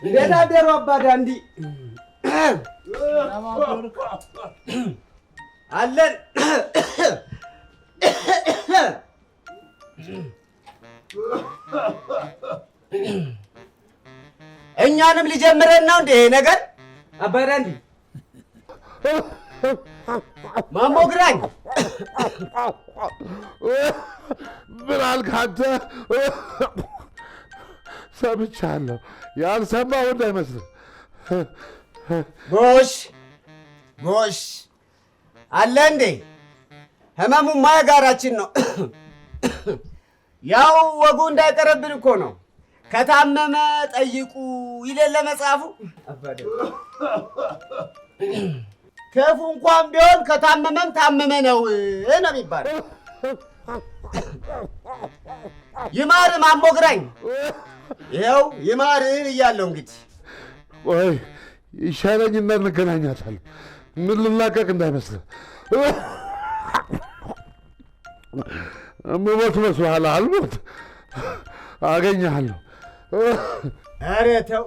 እንዴት አደሩ አባ ዳንዲ? አለን። እኛንም ሊጀምረን ነው እንዴ ይሄ ነገር? አባ ዳንዲ፣ ማሞ ግራኝ። ምን አልክ አንተ? ሰምቻለሁ። ያልሰማሁ እንዳይመስልህ። ጎሽ ጎሽ፣ አለ እንዴ? ህመሙማ የጋራችን ነው። ያው ወጉ እንዳይቀርብን እኮ ነው። ከታመመ ጠይቁ ይለለ መጽሐፉ። ክፉ እንኳን ቢሆን ከታመመም ታመመ ነው ነው የሚባለው። ይማር ማሞ ግራኝ፣ ይኸው ይማር እያለሁ እንግዲህ። ቆይ ይሻለኝና እንገናኛታለን። ምን ልላቀቅ እንዳይመስልህ። እምሞት መስሎሃል? አልሞት፣ አገኘሃለሁ። ኧረ ተው፣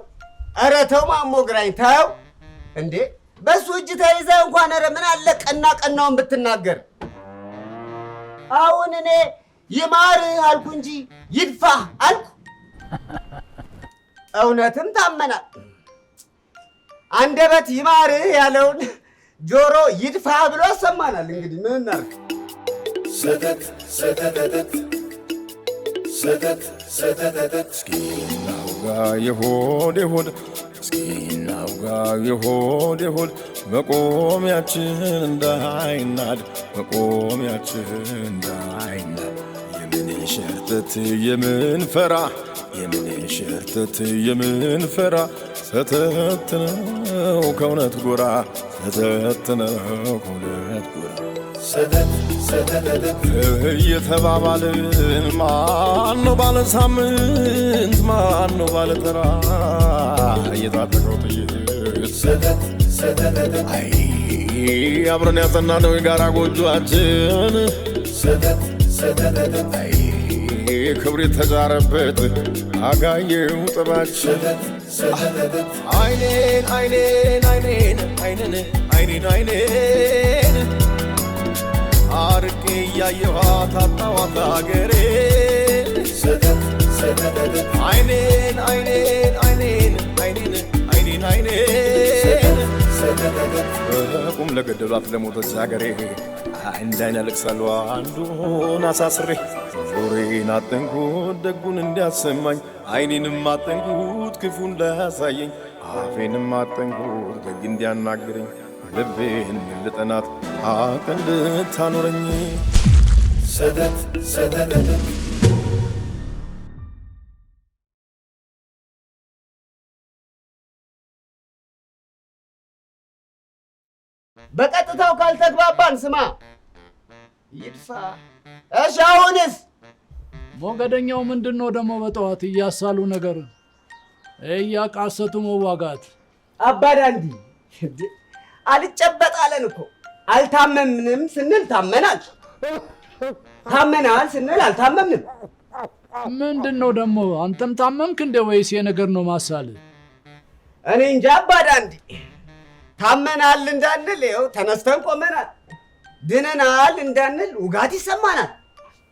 ኧረ ተው ማሞ ግራኝ ተው እንዴ! በሱ እጅ ተይዘህ እንኳን ኧረ ምን አለ ቀና ቀናውን ብትናገር። አሁን እኔ ይማርህ አልኩ እንጂ ይድፋህ አልኩ። እውነትም ታመናል። አንደበት ይማርህ ያለውን ጆሮ ይድፋህ ብሎ ያሰማናል። እንግዲህ ምን እናድርግ? ሰተት ሰተተተት ሰተት ሰተተተት እስኪ እናውጋ የሆድ የሆድ፣ እስኪ እናውጋ የሆድ የሆድ፣ መቆሚያችን እንዳይናድ፣ መቆሚያችን እንዳይናድ። የምን ሸርተት የምን ፈራ፣ የምን ሸርተት የምን ፈራ፣ ሰተት ነው ከእውነት ጎራ፣ ሰተት ነው ከእውነት ጎራ። ሰተት ሰተተተት እየተባባልን ማን ነው ባለ ሳምንት፣ ማን ነው ባለ ተራ፣ እየታጠቀው ጥይት ሰተት ሰተተተት። አይ አብረን ያጸናነው የጋራ ጎጆአችን ሰተት ሰተተተት። አይ ክብር የተጫረበት አጋየው ጥባችን ሰተት ሰተተተት። አይኔን አይኔን አይኔን አይኔን አይኔን አይኔን አርቄ እያየኋት አጣኋት አገሬን ሰተት ሰተተተት። አይኔን አይኔን አይኔን አይኔን አይኔን አይኔን ሰተተተት። በቁም ለገደሏት ለሞተች ሀገሬ አንድ አይን አለቅሳለሁ አንዱን አሳስሬ። ጆሮዬን አጠንኩት ደጉን እንዲያሰማኝ፣ አይኔንም አጠንኩት ክፉ እንዳያሳየኝ፣ አፌንም አጠንኩት ደግ እንዲያናግረኝ፣ ልቤን ልጠናት ሀቅ እንድታኖረኝ። ሰተት ሰተተተት። በቀጥታው ካልተግባባን ስማ ይድፋ። እሺ አሁንስ? ሞገደኛው ምንድን ነው ደግሞ በጠዋት እያሳሉ ነገር እያቃሰቱ መዋጋት? አባ ዳንዲ አልጨበጥ አለን እኮ። አልታመምንም ስንል ታመናል፣ ታመናል ስንል አልታመምንም። ምንድን ነው ደግሞ አንተም ታመምክ እንደ ወይስ የነገር ነው ማሳል? እኔ እንጃ አባ ዳንዲ፣ ታመናል እንዳንል ይኸው ተነስተን ቆመናል። ድነናል እንዳንል ውጋት ይሰማናል።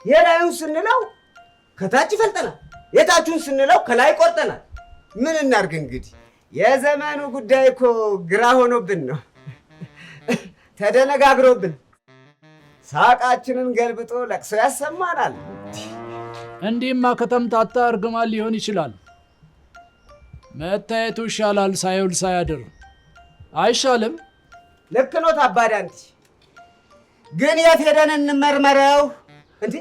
የላዩን ስንለው ከታች ይፈልጠናል፣ የታቹን ስንለው ከላይ ቆርጠናል። ምን እናድርግ እንግዲህ፣ የዘመኑ ጉዳይ እኮ ግራ ሆኖብን ነው፣ ተደነጋግሮብን ሳቃችንን ገልብጦ ለቅሶ ያሰማናል። እንዲህማ ከተምታታ እርግማን ሊሆን ይችላል። መታየቱ ይሻላል ሳይውል ሳያድር አይሻልም? ልክ ኖት አባ ዳንዲ፣ ግን የት ሄደን እንመርመረው? እንዴ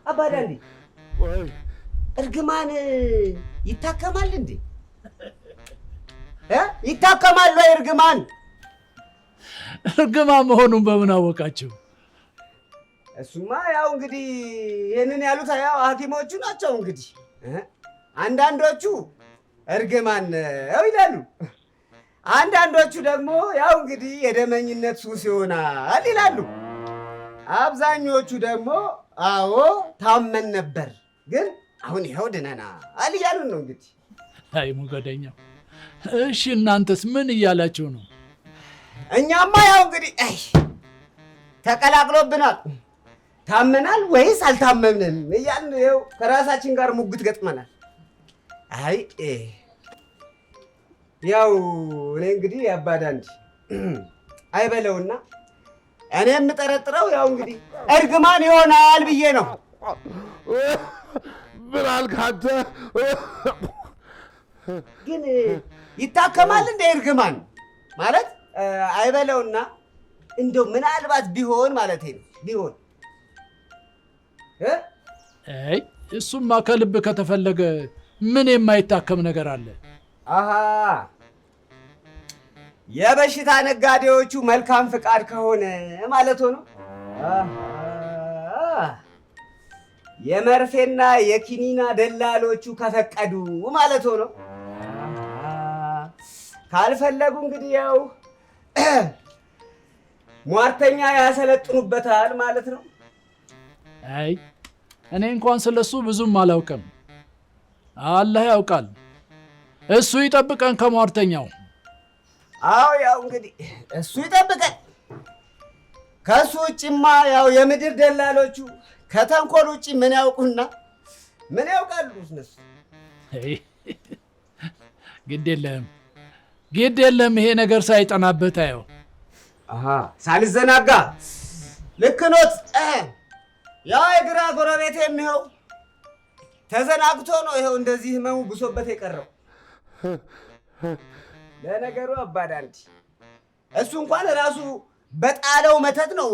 አባ ዳንዲ፣ እርግማን ይታከማል እንዴ? ይታከማል ወይ እርግማን? እርግማን መሆኑን በምን አወቃችሁ? እሱማ ያው እንግዲህ ይህንን ያሉት ያው ሐኪሞቹ ናቸው። እንግዲህ አንዳንዶቹ እርግማን ነው ይላሉ፣ አንዳንዶቹ ደግሞ ያው እንግዲህ የደመኝነት ሱስ ይሆናል ይላሉ። አብዛኞቹ ደግሞ አዎ ታመን ነበር ግን አሁን ይኸው ድነናል እያሉን ነው እንግዲህ። አይ ሞገደኛው፣ እሺ እናንተስ ምን እያላችሁ ነው? እኛማ ያው እንግዲህ አይ ተቀላቅሎብናል። ታመናል ወይስ አልታመምንም እያልን ይኸው ከራሳችን ጋር ሙግት ገጥመናል። አይ ያው እኔ እንግዲህ አባዳንዲ አይበለውና እኔ የምጠረጥረው ያው እንግዲህ እርግማን ይሆናል ብዬ ነው። ምን አልክ አንተ? ግን ይታከማል እንደ እርግማን ማለት አይበለውና እንደው ምናልባት ቢሆን ማለት ነው ቢሆን አይ እሱማ ከልብ ከተፈለገ ምን የማይታከም ነገር አለ? አሃ የበሽታ ነጋዴዎቹ መልካም ፍቃድ ከሆነ ማለት ነው። አሃ የመርፌና የኪኒና ደላሎቹ ከፈቀዱ ማለት ነው። ካልፈለጉ እንግዲህ ያው ሟርተኛ ያሰለጥኑበታል ማለት ነው። አይ እኔ እንኳን ስለሱ ብዙም አላውቅም። አላህ ያውቃል። እሱ ይጠብቀን ከሟርተኛው። አዎ ያው እንግዲህ እሱ ይጠብቀን። ከሱ ውጭማ ያው የምድር ደላሎቹ ከተንኮል ውጭ ምን ያውቁና ምን ያውቃሉ እነሱ? ግድ የለም ግድ የለም፣ ይሄ ነገር ሳይጠናበት አየው። አሃ ሳልዘናጋ ልክ ኖት። ያው የግራ ጎረቤቴ የሚኸው ተዘናግቶ ነው ይኸው እንደዚህ ህመሙ ብሶበት የቀረው። ለነገሩ አባዳንዲ እሱ እንኳን ራሱ በጣለው መተት ነው።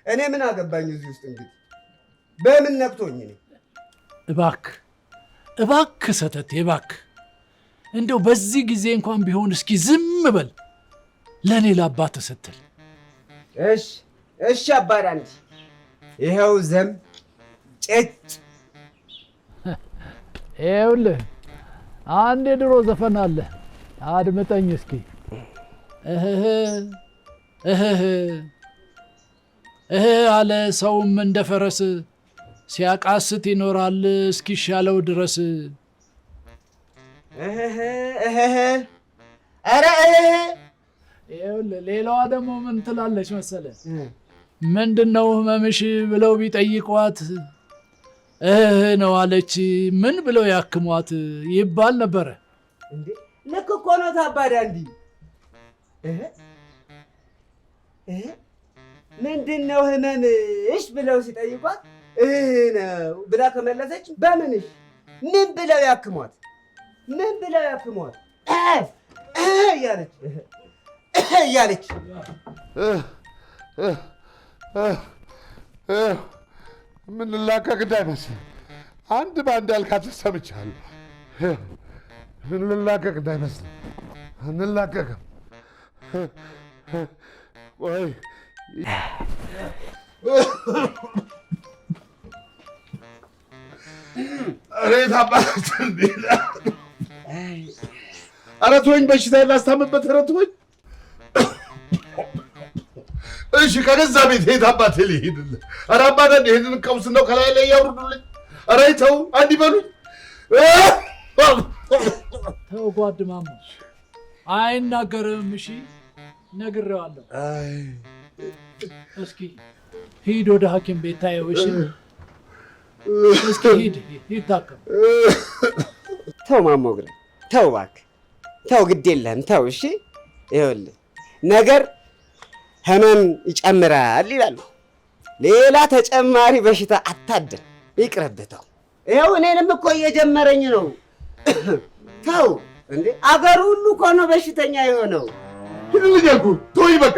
እኔ ምን አገባኝ እዚህ ውስጥ እንግዲህ በምን ነክቶኝ ነው? እባክህ እባክህ ሰተቴ እባክህ እንደው በዚህ ጊዜ እንኳን ቢሆን እስኪ ዝም በል ለኔ ለአባትህ ስትል። እሺ እሺ አባዳንዲ ይኸው ዘም ጭጭ። ይኸውልህ አንድ የድሮ ዘፈን አለ፣ አድምጠኝ እስኪ። እህህ እህህ እህ አለ ሰውም እንደ ፈረስ ሲያቃስት ይኖራል እስኪሻለው ድረስ። እህህ እህህ ኧረ እህህ። ይኸውልህ ሌላዋ ደግሞ ምን ትላለች መሰለ? ምንድነው ህመምሽ ብለው ቢጠይቋት እህ ነው አለች። ምን ብለው ያክሟት ይባል ነበረ። እንዴ ልክ እኮ ነው አባዳንዲ። እህ እህ ምንድነው ህመምሽ ብለው ሲጠይቋት እህ ነው ብላ ከመለሰች በምንሽ ምን ብለው ያክሟት? ምን ብለው ያክሟት? እህ እያለች እያለች ምንላቀቅ እንዳይመስል አንድ በአንድ ያልካት ሰምቻለሁ። ምንላቀቅ እንዳይመስል አንላቀቅም። ቆይ ሬት አባታችን ኧረ ተወኝ፣ በሽታዬን ላስታምበት። ኧረ ተወኝ። እሺ ከገዛ ቤት የት አባቴ ልሂድልህ? ኧረ አባቴ ይሄንን ቀውስ እንደው ከላይ ላይ ያውርዱልኝ። ኧረ ተው አንድ ይበሉኝ። ተው ጓድ ማሞ አይናገርም። እሺ ነግሬዋለሁ። እስኪ ሂድ ወደ ሐኪም ቤት ታየው። እሺ እስኪ ሂድ ሂድ ታከም። ተው ማሞ ግራ ተው እባክህ ተው፣ ግድ የለህም ተው። እሺ ይኸውልህ ነገር ህመም ይጨምራል ይላሉ። ሌላ ተጨማሪ በሽታ አታድን፣ ይቅርብህ። ተው። ይኸው እኔንም እኮ እየጀመረኝ ነው። ተው እንዴ አገሩ ሁሉ እኮ ነው በሽተኛ የሆነው። ሂድልኝ አልኩህ፣ ተወኝ በቃ።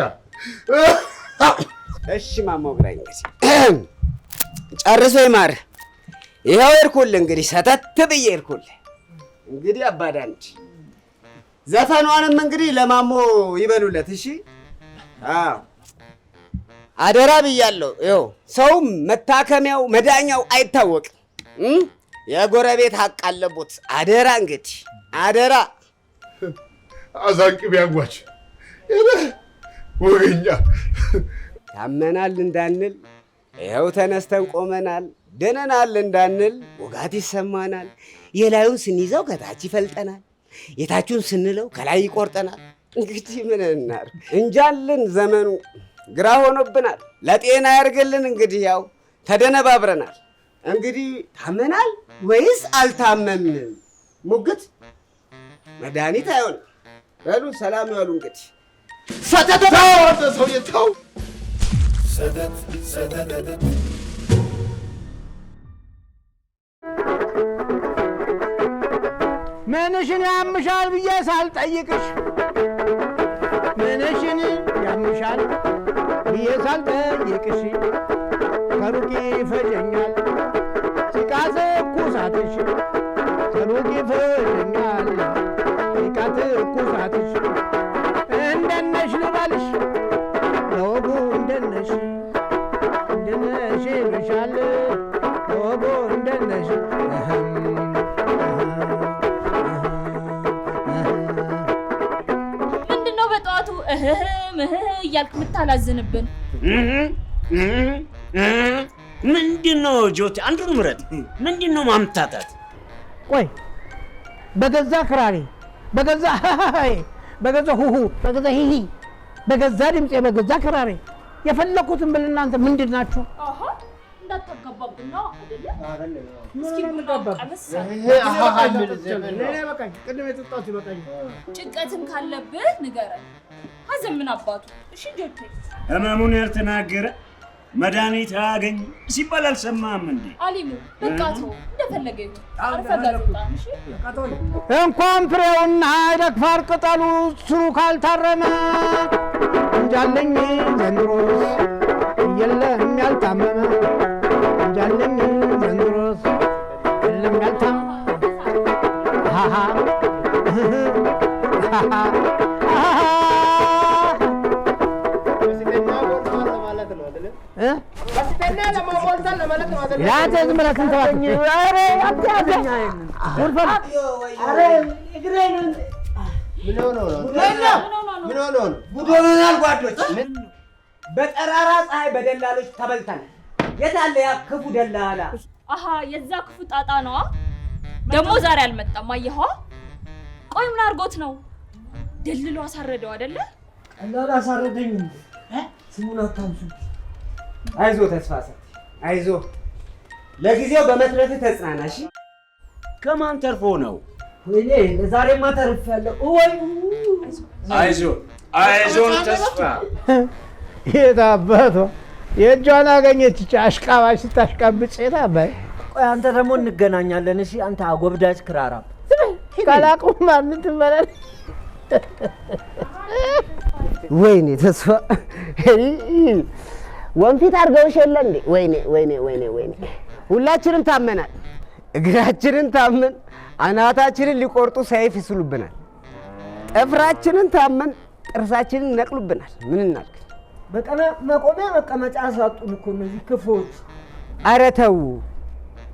እሺ ማሞ ግራኝ እንግዲህ ጨርሶ ይማርህ። ይኸው ሄድኩልህ እንግዲህ ሰተት ብዬ ሄድኩልህ። እንግዲህ አባዳንዲ ዘፈኗንም እንግዲህ ለማሞ ይበሉለት። እሺ አዎ አደራ ብያለሁ። ይኸው ሰው መታከሚያው መዳኛው አይታወቅም። የጎረቤት ሀቅ አለቦት። አደራ እንግዲህ አደራ። አዛንቅቤ አንጓች ወገኛ ታመናል እንዳንል ይኸው ተነስተን ቆመናል። ድነናል እንዳንል ውጋት ይሰማናል። የላዩን ስንይዘው ከታች ይፈልጠናል። የታችሁን ስንለው ከላይ ይቆርጠናል። እንግዲህ ምን እናድርግ? እንጃልን ዘመኑ ግራ ሆኖብናል። ለጤና ያርግልን። እንግዲህ ያው ተደነባብረናል። እንግዲህ ታመናል ወይስ አልታመምንም? ሙግት መድኃኒት አይሆንም። በሉ ሰላም ያሉ እንግዲህ ሰተት ተው አንተ ሰውዬ ተው። ሰተት ሰተተተት ምንሽን ያምሻል ብዬ ሳልጠይቅሽ፣ ምንሽን ያምሻል ብዬ ሳልጠይቅሽ፣ ከሩቅ ይፈጀኛል ሲቃ ትኩሳትሽ፣ ከሩቅ ይፈጀኛል ሲቃ ትኩሳትሽ። እንደነሽ ልበልሽ ለወጉ እንደነሽ፣ እንደነሽ ይሉሻል ለወጉ እንደነሽ። እህም ምንድነው በጠዋቱ እህህ እህህ እያልክ የምታላዝንብን? ምንድነው ጆቴ? አንዱን ምረጥ። ምንድነው ማምታታት? ቆይ በገዛ ክራሬ፣ በገዛ ሃሃሃዬ፣ በገዛ ሁሁ፣ በገዛ ሂሂ፣ በገዛ ድምፄ፣ በገዛ ክራሬ የፈለኩትን ብል እናንተ ምንድን ናችሁ? አሃ እንዳታጋባብን ነው አይደለ? እስኪ ቡናውን ቀመስ። ቅድም የጠጣሁት ይበቃኛል። ጭንቀትም ካለብህ ንገረን። ሀዘን ምን አባቱ። እሺ ጆቴ። ህመሙን ያልተናገረ መድኃኒት አያገኝ ሲባል አልሰማህም እንዴ? አሊሙ በቃ ተው፣ እንደፈለገ ይሁን። አርፈህ ጋዜጣህን እሺ። እንኳን ፍሬውና ይረግፋል ቅጠሉ ስሩ ካልታረመ፣ እንጃለኝ ዘንድሮስ የለም ያልታመመ፣ እንጃለኝ ዘንድሮስ የለም ያልታመመ። ሃሃ ሃሃ ሃሃ እ? ያንተ ዝም ብለህ ትንተባተብ። ኧረ አትያዘኝ። ጉድፈላ። ምን ሆኖ ነው? ምን ሆኖ ነው? ጉድ ሆነናል ጓዶች። በጠራራ ፀሐይ በደላሎች ተበልተናል። የት አለ ያ ክፉ ደላላ? አሃ የዛ ክፉ ጣጣ ነዋ። ደግሞ ዛሬ አልመጣም። አየኸዋ? ቆይ ምን አድርጎት ነው? ደልሎ አሳረደው አይደለ? ቀላል አሳረደኝ እንዴ? ስሙን አታንሱ። አይዞ ተስፋ ሰጥ፣ አይዞ። ለጊዜው በመትረፍህ ተጽናና። እሺ ከማን ተርፎ ነው? ወይኔ ለዛሬማ ተርፌያለሁ። ወይ አይዞ አይዞን ተስፋ። የት አባቷ የእጇን አገኘች ይህች አሽቃባጭ ስታሽቃብጭ። የት አባይ ቆይ አንተ ደግሞ እንገናኛለን። እሺ አንተ አጎብዳጅ ክራራም። ካላቁም ማንን ትበላለህ? ወይኔ ተስፋ ወንፊት አድርገውሽ የለ እንዴ? ወይኔ ወይኔ ወይኔ ወይኔ ሁላችንም ታመናል። እግራችንን ታመን አናታችንን ሊቆርጡ ሰይፍ ይስሉብናል። ጥፍራችንን ታመን ጥርሳችንን ይነቅሉብናል። ምን እናድርግ? በቀና መቆሚያ መቀመጫ አሳጡን እኮ እነዚህ ክፉዎች። ኧረ ተው፣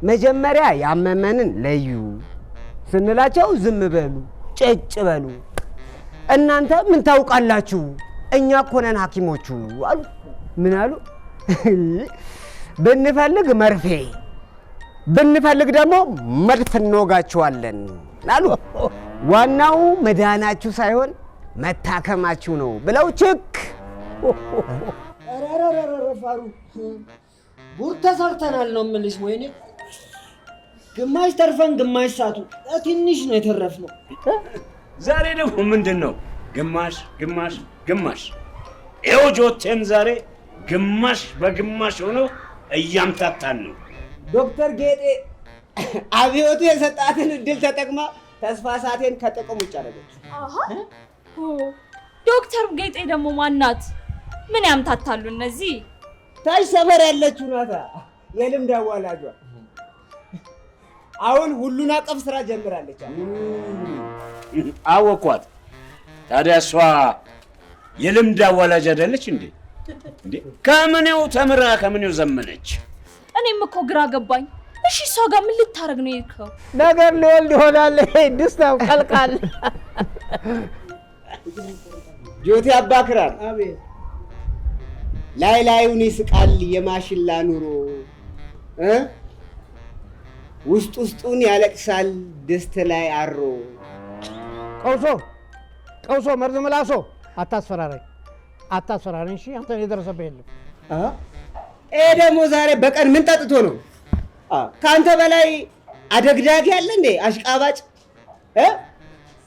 መጀመሪያ ያመመንን ለዩ ስንላቸው ዝም በሉ ጭጭ በሉ። እናንተ ምን ታውቃላችሁ? እኛ እኮ ነን ሐኪሞቹ አሉ። ምን አሉ? ብንፈልግ መርፌ ብንፈልግ ደግሞ መድፍ እንወጋችኋለን አሉ። ዋናው መዳናችሁ ሳይሆን መታከማችሁ ነው ብለው ችክ። ኧረ ፋሩ ጉድ ተሰርተናል ነው የምልሽ። ወይኔ ግማሽ ተርፈን ግማሽ ሳቱ፣ ትንሽ ነው የተረፍነው። ዛሬ ደግሞ ምንድን ነው? ግማሽ ግማሽ ግማሽ። ይኸው ጆቴን ዛሬ ግማሽ በግማሽ ሆኖ እያምታታን ነው። ዶክተር ጌጤ አብዮቱ የሰጣትን እድል ተጠቅማ ተስፋ ሳቴን ከጥቅም ውጭ አደረገች። አሃ ዶክተር ጌጤ ደግሞ ማናት? ምን ያምታታሉ እነዚህ? ታች ሰፈር ያለችው ናታ የልምድ አዋላጇ። አሁን ሁሉን አቀፍ ስራ ጀምራለች። አወኳት። ታዲያ እሷ የልምድ አዋላጅ አይደለች እንዴ? እንዴ ከምኔው ተምራ ከምኔው ዘመነች? እኔም እኮ ግራ ገባኝ። እሺ እሷ ጋር ምን ልታረግ ነው የሄድከው? ነገር ሊወልድ ይሆናል። ይሄ ድስታው ቀልቃል። ጆቴ አባክራር አቤት። ላይ ላዩን ይስቃል የማሽላ ኑሮ እ ውስጥ ውስጡን ያለቅሳል ድስት ላይ አሮ። ቀውሶ ቀውሶ መርዝ ምላሶ፣ አታስፈራራኝ፣ አታስፈራራኝ። እሺ አንተ የደረሰብህ የለም። ይሄ ደግሞ ዛሬ በቀን ምን ጠጥቶ ነው? ከአንተ በላይ አደግዳጊ አለ እንዴ? አሽቃባጭ እ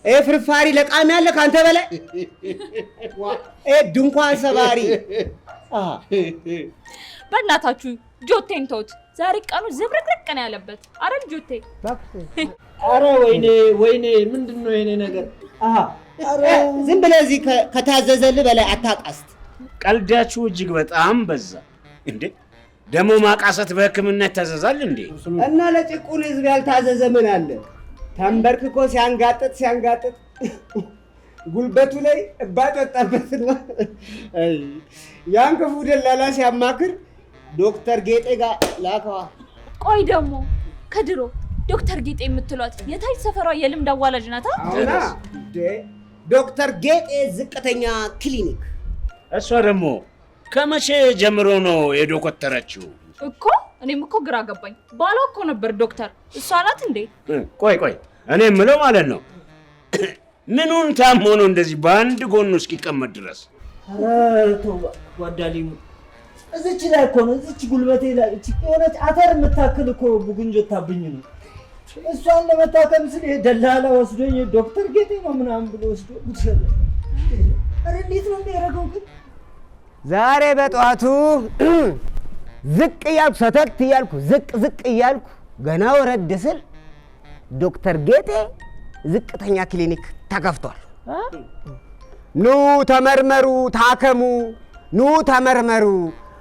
ይሄ ፍርፋሪ ለቃሚ አለ ከአንተ በላይ? ይሄ ድንኳን ሰባሪ። በእናታችሁ ጆቴን ተውት። ዛሬ ቀኑ ዝብርቅርቅ ነው ያለበት። አረል ጆቴ? አረ ወይኔ ወይኔ፣ ምንድን ነው የኔ ነገር? ዝም ብለህ እዚህ ከታዘዘልህ በላይ አታቃስት። ቀልዳችሁ እጅግ በጣም በዛ እንዴ! ደግሞ ማቃሰት በሕክምና ይታዘዛል እንዴ? እና ለጭቁን ህዝብ ያልታዘዘ ምን አለ? ተንበርክኮ ሲያንጋጥጥ ሲያንጋጥጥ ጉልበቱ ላይ እባጭ ወጣበትና ያን ክፉ ደላላ ሲያማክር ዶክተር ጌጤ ጋር ላከዋ። ቆይ ደግሞ ከድሮ ዶክተር ጌጤ የምትሏት የታች ሰፈሯ የልምድ አዋላጅ ናታ። አሁና ዶክተር ጌጤ ዝቅተኛ ክሊኒክ። እሷ ደግሞ ከመቼ ጀምሮ ነው የዶኮተረችው? እኮ እኔም እኮ ግራ ገባኝ። ባሏ እኮ ነበር ዶክተር፣ እሷ ናት እንዴ? ቆይ ቆይ፣ እኔ የምለው ማለት ነው ምኑን ታሞ ነው እንደዚህ በአንድ ጎኑ እስኪቀመጥ ድረስ? ኧረ ተው ጓዳሊሙ፣ እዚች ላይ እኮ ነው፣ እዚች ጉልበቴ ላይ እቺ የሆነች አተር የምታክል እኮ ቡጉንጅ ወታብኝ ነው። እሷን ለመታከም ስል ይሄ ደላላ ወስዶኝ ዶክተር ጌጤ ነው ምናምን ብሎ ወስዶ። ኧረ እንዴት ነው የሚያደርገው ግን? ዛሬ በጠዋቱ ዝቅ እያልኩ ሰተት እያልኩ ዝቅ ዝቅ እያልኩ ገና ወረድ ስል ዶክተር ጌጤ ዝቅተኛ ክሊኒክ ተከፍቷል። ኑ ተመርመሩ፣ ታከሙ፣ ኑ ተመርመሩ፣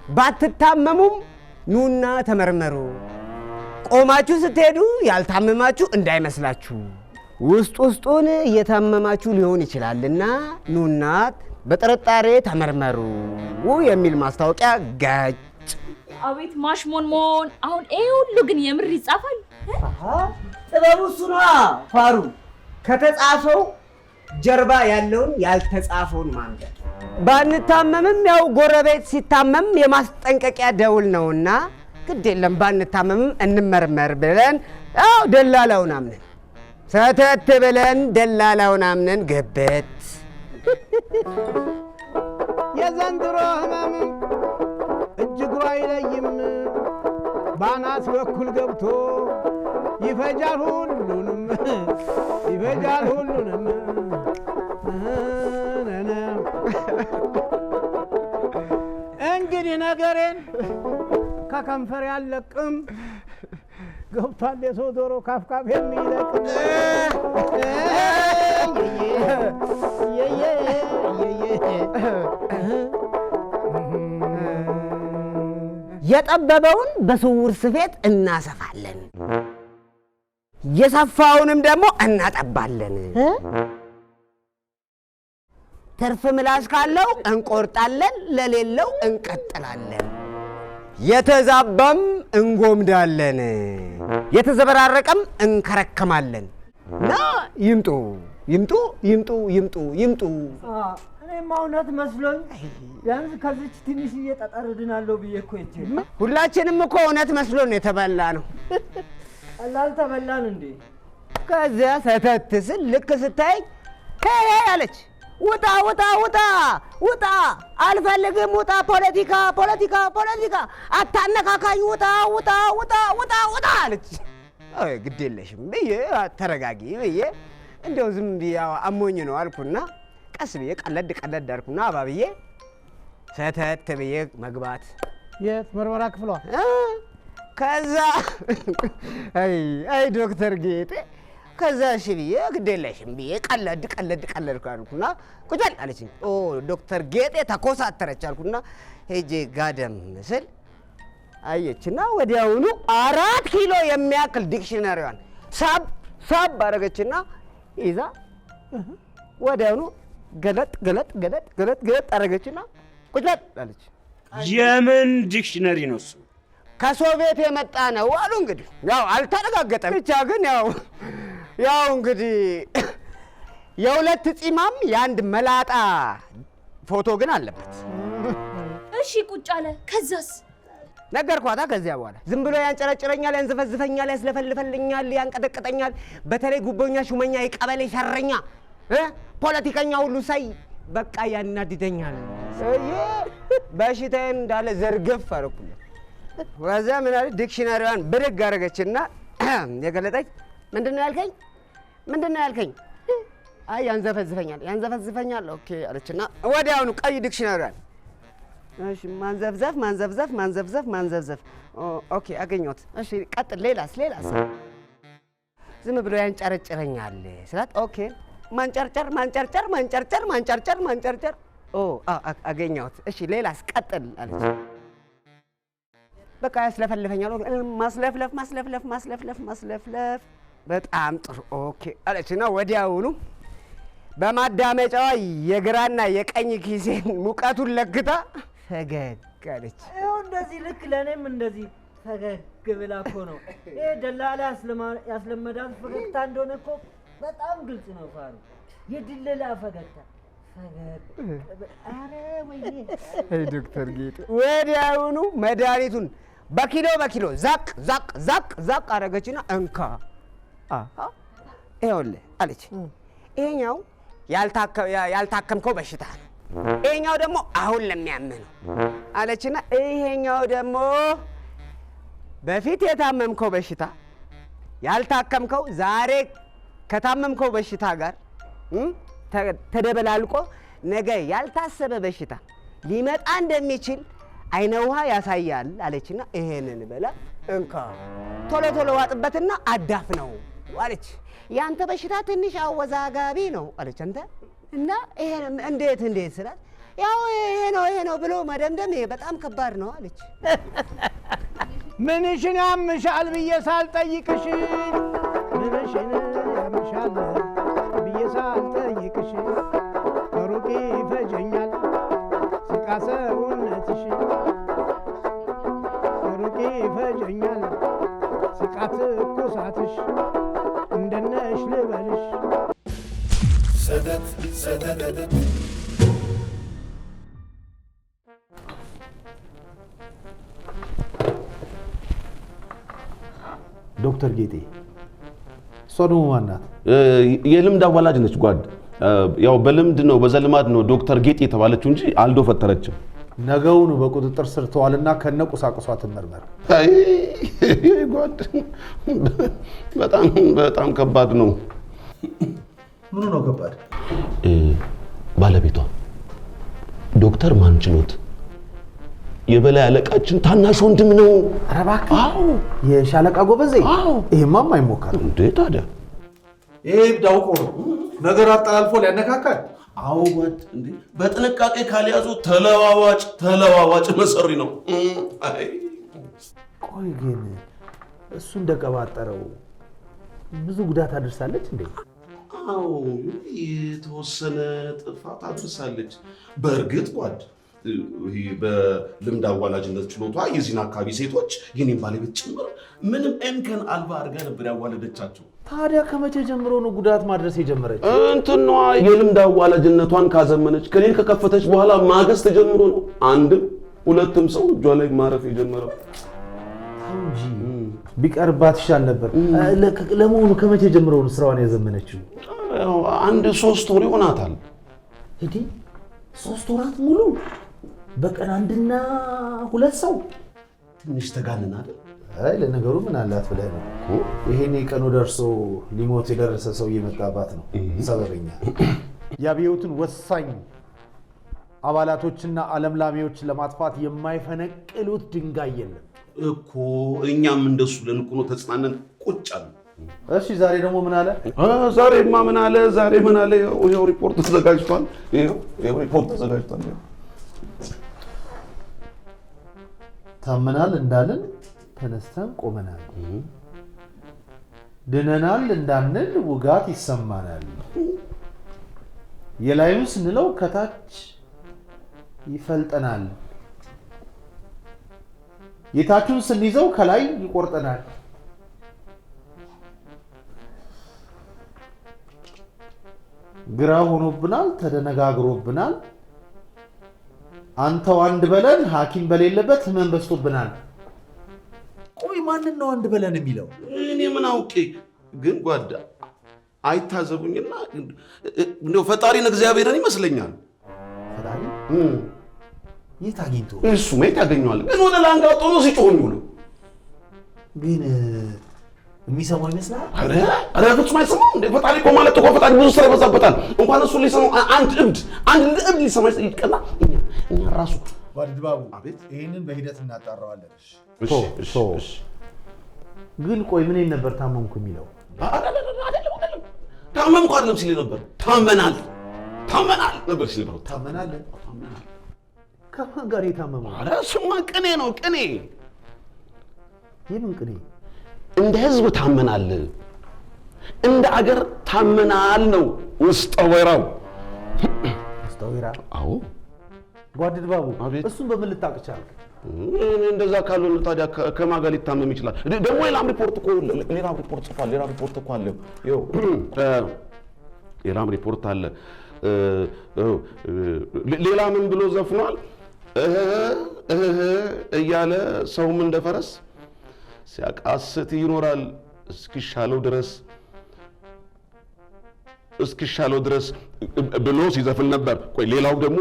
ባትታመሙም ኑና ተመርመሩ። ቆማችሁ ስትሄዱ ያልታመማችሁ እንዳይመስላችሁ፣ ውስጥ ውስጡን እየታመማችሁ ሊሆን ይችላልና ኑና በጥርጣሬ ተመርመሩ የሚል ማስታወቂያ ገጭ። አቤት ማሽሞንሞን! አሁን ይሄ ሁሉ ግን የምር ይጻፋል? ጥበቡ እሱ ነዋ ፋሩ። ከተጻፈው ጀርባ ያለውን ያልተጻፈውን ማንበብ። ባንታመምም ያው ጎረቤት ሲታመም የማስጠንቀቂያ ደውል ነውና ግድ የለም ባንታመምም እንመርመር ብለን ያው ደላላውን አምነን ሰተት ብለን ደላላውን አምነን ግብት። የዘንድሮ ህመም እጅግሩ አይለይም፣ ባናት በኩል ገብቶ ይፈጃል ሁሉንም፣ ይፈጃል ሁሉንም። እንግዲህ ነገሬን ከከንፈር ያለቅም፣ ገብቷል የሰው ዶሮ ካፍካፍ የሚለቅም። የጠበበውን በስውር ስፌት እናሰፋለን፣ የሰፋውንም ደግሞ እናጠባለን። ትርፍ ምላስ ካለው እንቆርጣለን፣ ለሌለው እንቀጥላለን። የተዛባም እንጎምዳለን፣ የተዘበራረቀም እንከረከማለን። እና ይምጡ ይምጡ ይምጡ ይምጡ ይምጡ። እኔማ እውነት መስሎኝ ቢያንስ ከዚች ትንሽዬ ጠጠር እድናለሁ ብዬ እኮ ሄጄ። ሁላችንም እኮ እውነት መስሎን የተበላ ነው። ቀላል ተበላን እንዴ? ከዚያ ሰተት ስል ልክ ስታይ ሄ አለች። ውጣ ውጣ ውጣ ውጣ፣ አልፈልግም፣ ውጣ፣ ፖለቲካ ፖለቲካ ፖለቲካ፣ አታነካካኝ፣ ውጣ ውጣ ውጣ ውጣ ውጣ አለች። አይ ግድ የለሽም ብዬ ተረጋጊ ብዬ እንደው ዝም ብዬ አሞኝ ነው አልኩና ቀስ ብዬ ቀለድ ቀለድ አልኩና አባብዬ ሰተት ብዬ መግባት። የት ምርመራ ክፍሏ? ከዛ አይ አይ ዶክተር ጌጤ፣ ከዛ እሺ ብዬ ግድ የለሽም ብዬ ቀለድ ቀለድ ቀለድ አልኩና ቁጭ በል አለችኝ። ኦ ዶክተር ጌጤ ተኮሳተረች አልኩና ሄጄ ጋደም ስል አየችና ወዲያውኑ 4 ኪሎ የሚያክል dictionary ዋን ሳብ ሳብ አደረገችና ይዛ ወዲያውኑ ገለጥ ገለጥ ገለጥ ገለጥ ገለጥ አደረገችና ቁጭ በል አለች። የምን dictionary ነው እሱ? ከሶቪየት የመጣ ነው አሉ። እንግዲህ ያው አልተረጋገጠም። ብቻ ግን ያው ያው እንግዲህ የሁለት ፂማም የአንድ መላጣ ፎቶ ግን አለበት። እሺ ቁጭ አለ። ከዛስ? ነገርኳታ። ከዚያ በኋላ ዝም ብሎ ያንጨረጭረኛል፣ ያንዘፈዝፈኛል፣ ያስለፈልፈልኛል፣ ያንቀጠቅጠኛል። በተለይ ጉቦኛ፣ ሹመኛ፣ የቀበሌ ሸረኛ ፖለቲከኛ ሁሉ ሳይ በቃ ያናድደኛል። በሽታዬን እንዳለ ዘርግፍ አደረኩለት። ከዛ ምን አለች? Dictionary ዋን ብድግ አደረገችና የገለጠች፣ ምንድን ነው ያልከኝ? ምንድን ነው ያልከኝ? አይ ያንዘፈዝፈኛል፣ ያንዘፈዝፈኛል። Okay አለችና ወዲያውኑ ቀይ dictionary ዋን፣ እሺ ማንዘፍዘፍ፣ ማንዘፍዘፍ፣ ማንዘፍዘፍ፣ ማንዘፍዘፍ። Okay አገኘሁት። እሺ ቀጥል። ሌላስ ሌላስ? ዝም ብሎ ያንጨረጭረኛል ስላት፣ okay ማንጨርጨር፣ ማንጨርጨር፣ ማንጨርጨር፣ ማንጨርጨር፣ ማንጨርጨር። ኦ አገኘሁት። እሺ ሌላስ? ቀጥል አለች። በቃ ያስለፈልፈኛል። ማስለፍለፍ፣ ማስለፍለፍ፣ ማስለፍለፍ፣ ማስለፍለፍ። በጣም ጥሩ okay አለችና ወዲያውኑ በማዳመጫዋ የግራና የቀኝ ኪሴን ሙቀቱን ለክታ ፈገግ አለች። ይኸው እንደዚህ ልክ ለእኔም እንደዚህ ፈገግ ብላ እኮ ነው። ይሄ ደላላ ያስለመዳት ፈገግታ እንደሆነ እኮ በጣም ግልጽ ነው ፋሩ። የድለላ ፈገግታ ፈገግ። ኧረ ወይኔ! ዶክተር ጌጡ ወዲያውኑ መድኃኒቱን በኪሎ በኪሎ ዛቅ ዛቅ ዛቅ ዛቅ አደረገችና እንካ ይኸውልህ አለች። ይሄኛው ያልታከምከው በሽታ ነው። ይሄኛው ደግሞ አሁን ለሚያምህ ነው አለችና ይሄኛው ደግሞ በፊት የታመምከው በሽታ ያልታከምከው ዛሬ ከታመምከው በሽታ ጋር ተደበላልቆ ነገ ያልታሰበ በሽታ ሊመጣ እንደሚችል አይነ ውሃ ያሳያል አለችና ይሄንን በላ እንካ ቶሎ ቶሎ ዋጥበትና አዳፍ ነው አለች። ያንተ በሽታ ትንሽ አወዛጋቢ ነው አለች። አንተ እና ይሄን እንዴት እንዴት ስላት፣ ያው ይሄ ነው ይሄ ነው ብሎ መደምደም ይሄ በጣም ከባድ ነው አለች። ምንሽን ያምሻል ብዬ ሳልጠይቅሽ፣ ምንሽን ያምሻል ብዬ ሳልጠይቅሽ፣ ከሩቅ ይፈጀኛል ሲቃ ሰውነትሽ፣ ከሩቅ ይፈጀኛል ሲቃ ትኩሳትሽ፣ እንደነሽ ልበልሽ። ሰደት ሰደደደት። ዶክተር ጌጤ፣ እሷ ደግሞ ማናት? የልምድ አዋላጅ ነች ጓድ። ያው በልምድ ነው በዘልማድ ነው ዶክተር ጌጤ የተባለችው እንጂ አልዶፈተረችም። ነገውኑ በቁጥጥር ስር ተዋልና ከነ ቁሳቁሷ ትመርመር። አይ ጓድ፣ በጣም በጣም ከባድ ነው። ምኑ ነው ከባድ? ባለቤቷ ዶክተር ማንችሎት የበላይ አለቃችን ታናሽ ወንድም ነው። ኧረ እባክህ! የሻለቃ ጎበዜ? ይሄማ አይሞከር። እንዴ ታዲያ። ይሄ እብድ አውቆ ነው ነገር አጠላልፎ ሊያነካካል። አዎ ጓድ፣ እንዴ በጥንቃቄ ካልያዙ ተለዋዋጭ ተለዋዋጭ መሰሪ ነው። አይ ቆይ ግን እሱ እንደቀባጠረው ብዙ ጉዳት አድርሳለች እንዴ? አዎ የተወሰነ ጥፋት አድርሳለች። በእርግጥ ጓድ ይሄ በልምድ አዋላጅነት ችሎቷ የዚህን አካባቢ ሴቶች የኔን ባለቤት ጭምር ምንም እንከን አልባ አድርጋ ነበር ያዋለደቻቸው። ታዲያ ከመቼ ጀምሮ ነው ጉዳት ማድረስ የጀመረች? እንትኗ የልምድ አዋላጅነቷን ካዘመነች ክሊኒክ ከከፈተች በኋላ ማግስት ጀምሮ ነው አንድም ሁለትም ሰው እጇ ላይ ማረፍ የጀመረው። ተው እንጂ ቢቀርባት ይሻል ነበር። ለመሆኑ ከመቼ ጀምሮ ነው ስራዋን ያዘመነችው? ያው አንድ 3 ወር ይሆናታል። እንዴ 3 ወራት ሙሉ በቀን አንድና ሁለት ሰው? ትንሽ ተጋነን አይደል? አይ ለነገሩ ምን አላት ብለህ ነው? ይሄኔ ቀኑ ደርሶ ሊሞት የደረሰ ሰው እየመጣባት ነው። ሰበበኛ። የአብዮትን ወሳኝ አባላቶችና አለምላሚዎችን ለማጥፋት የማይፈነቅሉት ድንጋይ የለም። እኮ እኛም እንደሱ ብለን እኮ ነው ተጽናነን ቁጭ አልን። እሺ ዛሬ ደግሞ ምን አለ? ዛሬማ ምን አለ? ዛሬ ምን አለ? ይኸው ሪፖርት ተዘጋጅቷል። ይኸው ሪፖርት ተዘጋጅቷል። ይኸው። ታመናል እንዳልን ተነስተን ቆመናል። ድነናል እንዳንል ውጋት ይሰማናል። የላዩን ስንለው ከታች ይፈልጠናል። የታቹን ስንይዘው ከላይ ይቆርጠናል። ግራ ሆኖብናል፣ ተደነጋግሮብናል። አንተው አንድ በለን፣ ሐኪም በሌለበት ህመም በዝቶብናል። ቆይ ማንን ነው አንድ በለን የሚለው? እኔ ምን አውቄ። ግን ጓዳ አይታዘቡኝና እንደው ፈጣሪን እግዚአብሔርን ይመስለኛል። ፈጣሪ የት አግኝቶ? እሱ የት ያገኘዋል? ግን ወደ ላንጋጦ ነው ሲጮህ የሚውለው። ግን የሚሰማው ይመስላል? ኧረ ኧረ ፍጹም አይሰማም እንዴ! ፈጣሪ እኮ ማለት እኮ ፈጣሪ ብዙ ስራ ይበዛበታል። እንኳን እሱ ሊሰማው አንድ እብድ አንድ እብድ ሊሰማ ይቀላ እኛ ራሱ ጓድ ድባቡ፣ አቤት፣ ይሄንን በሂደት እናጣራዋለን። እሺ እሺ። ግን ቆይ ምን ነበር ታመምኩ የሚለው? አይደለም ታመምኩ አይደለም ሲል ነበር። ታመናል ታመናል ነበር ሲል ነበር። ታመናል ከማን ጋር የታመመው? ኧረ እሱማ ቅኔ ነው ቅኔ። የምን ቅኔ? እንደ ህዝብ ታመናል፣ እንደ አገር ታመናል ነው ውስጠ ወይራው። ውስጠ ወይራ? አዎ። ጓድ ድባቡ፣ እሱን በምን ልታውቅ ቻልክ? እንደዛ ካልሆነ ታዲያ ከማን ጋር ሊታመም ይችላል? ደግሞ ሌላም ሪፖርት እኮ ሌላም ሪፖርት ጽፏል። ሌላ ሪፖርት እኮ አለ። ይኸው ሌላም ሪፖርት አለ። ሌላ ምን ብሎ ዘፍኗል? እህ እህ እያለ ሰውም እንደ ፈረስ ሲያቃስት ይኖራል እስኪሻለው ድረስ እስኪሻለው ድረስ ብሎ ሲዘፍን ነበር። ቆይ ሌላው ደግሞ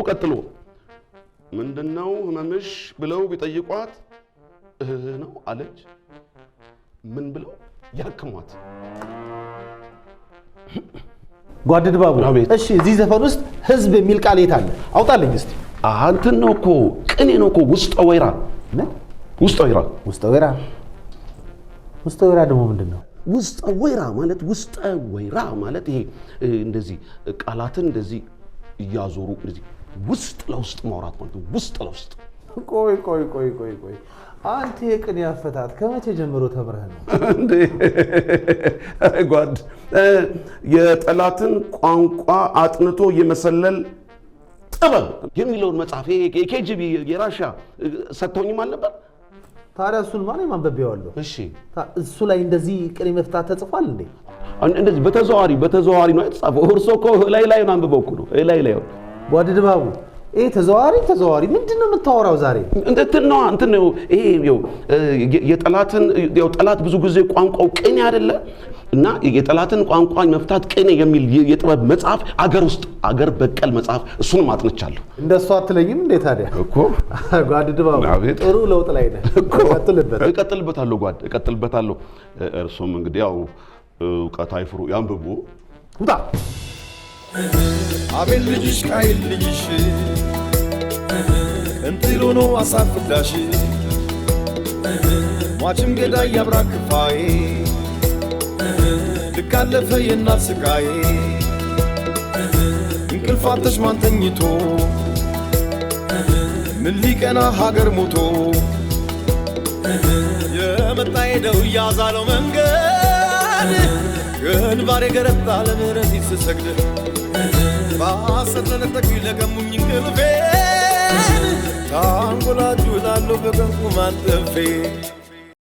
ቀጥሎ ምንድነው ህመምሽ ብለው ቢጠይቋት እህ ነው አለች። ምን ብለው ያክሟት? ጓድ ድባቡ፣ እሺ፣ እዚህ ዘፈን ውስጥ ህዝብ የሚል ቃል የት አለ? አውጣልኝ እስቲ። እንትን ነው እኮ ቅኔ ነው እኮ ውስጠ ወይራ። ምን ውስጠ ወይራ? ውስጠ ወይራ ውስጠ ወይራ ደግሞ ምንድን ነው? ውስጠ ወይራ ማለት ውስጠ ወይራ ማለት ይሄ እንደዚህ ቃላትን እንደዚህ እያዞሩ እንደዚህ ውስጥ ለውስጥ ማውራት ማለት ነው። ውስጥ ለውስጥ። ቆይ ቆይ ቆይ ቆይ ቆይ፣ አንተ የቅኔ አፈታት ከመቼ ጀምሮ ተምረህ ነው እንዴ? ጓድ፣ የጠላትን ቋንቋ አጥንቶ የመሰለል ጥበብ የሚለውን መጽሐፍ የኬጂቢ የራሻ ሰጥተውኝም አልነበር? ታዲያ እሱን ማን ማንበቢያዋለሁ? እሺ፣ እሱ ላይ እንደዚህ ቅኔ መፍታት ተጽፏል እንዴ? እንደዚህ በተዘዋዋሪ ነው የተጻፈው። እርሶ እኮ ላይ ላይ አንብበው እኮ ነው ላይ ላይ። ጓድ ድባቡ፣ ይሄ ተዘዋዋሪ ምንድን ነው የምታወራው ዛሬ? እንትን ነው እንትን ነው ይሄ የጠላትን ያው ጠላት ብዙ ጊዜ ቋንቋው ቅኔ አይደለ እና የጠላትን ቋንቋ መፍታት ቅኔ የሚል የጥበብ መጽሐፍ አገር ውስጥ አገር በቀል መጽሐፍ እሱንም አጥንቻለሁ። እንደሱ አትለኝም እንዴ ታዲያ? እኮ ጓድ ድባቡ ጥሩ ለውጥ ላይ ነህ። እቀጥልበት እቀጥልበታለሁ ጓድ እቀጥልበታለሁ። እርሶም እንግዲህ ያው እውቀት አይፍሩ ያንብቡ። ውጣ። አቤል ልጅሽ ቃይል ልጅሽ እንጥሎ ነው አሳፍዳሽ ሟችም ገዳይ ያብራ ክፋዬ ልካለፈ የእናት ስቃዬ እንቅልፋተሽ ማን ተኝቶ ምን ሊቀና ሀገር ሞቶ የመጣ ሄደው እያዛለው መንገድ ግንባሬ ገረጣ ለምህረት ስሰግድ በሐሰት ለነጠቁኝ ለቀሙኝ እንቅልፌን ታንጎላጁ እላለሁ በቀንቁ ማንጠፌ።